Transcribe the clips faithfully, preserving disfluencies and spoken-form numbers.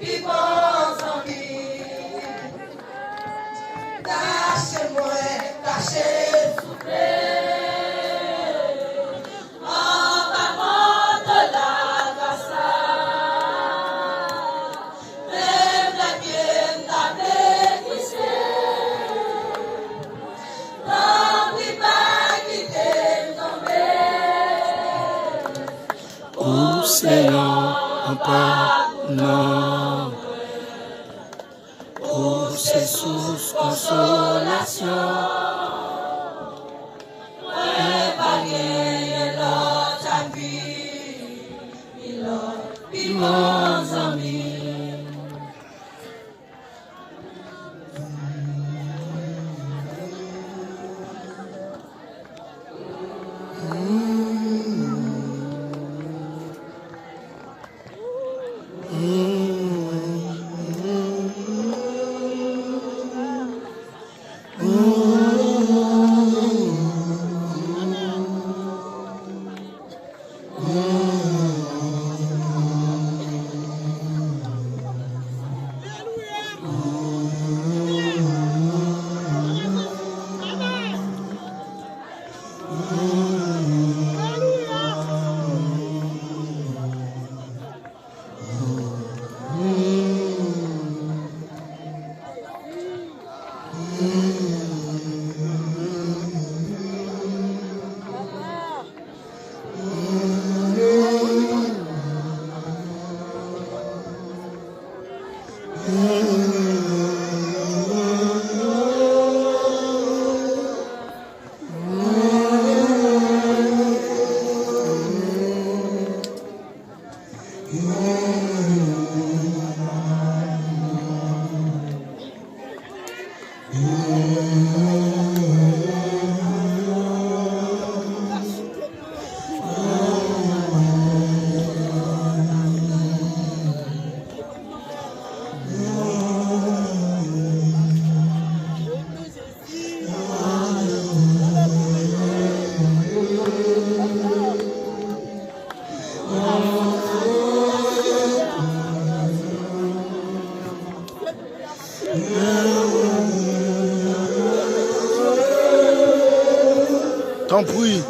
Pi bon zanmi, kache mwen, kache souple. Anba manto lagras la, menm lè pye m ta vle glise, tanpri pa kite m tonbe. Ou se yon anpa nan mwen. Ou se sous konsolasyon. Mwen pa genyen lòt zanmi, lòt pi bon zanmi. Tanpri.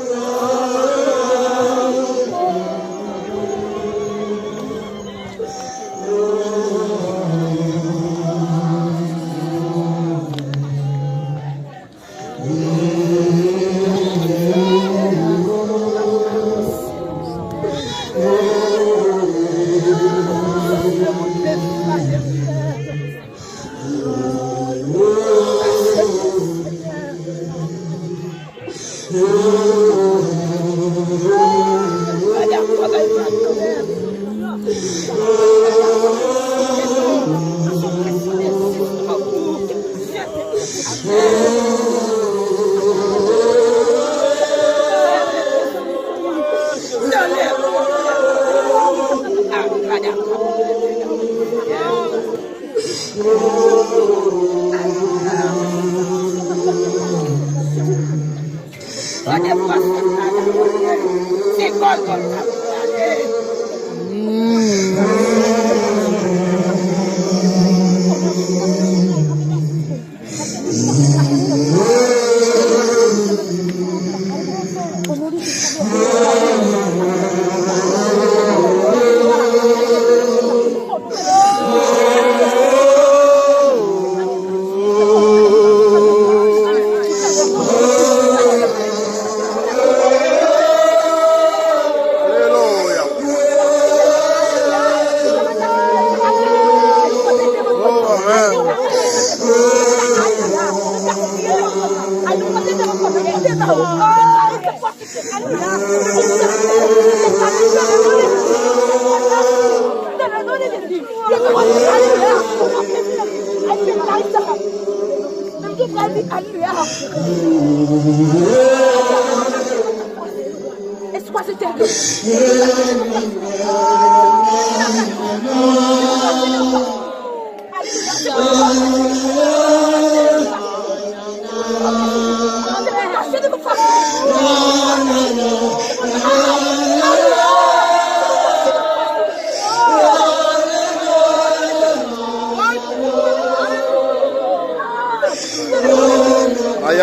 Alelouya. Oh, amen.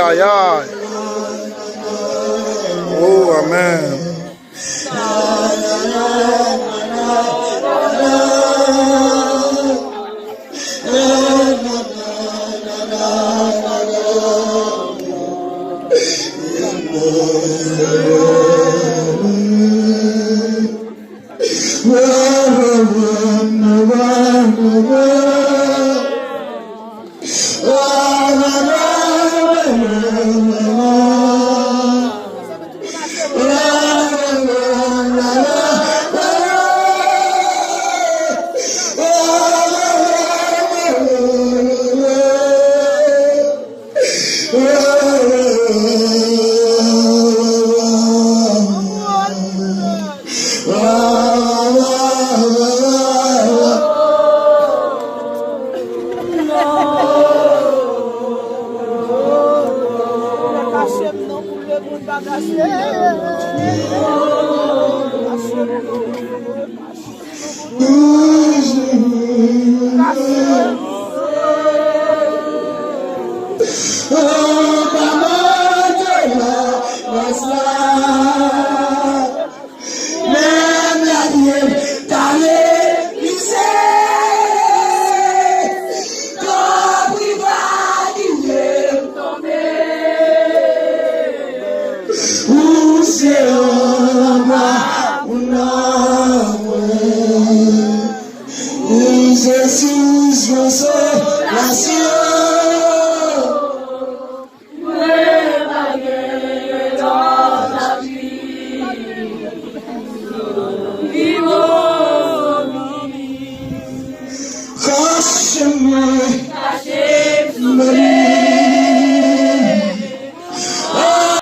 Ayay. Oh, amèn. Menm lapye tale glise, tanpri pa kite m tonbe. Ou se lanmò pou nanm mwen. Ou se sous konsolasyon. Mwen pa gen lòt lapli ki bon. Kache mwen, kache m sou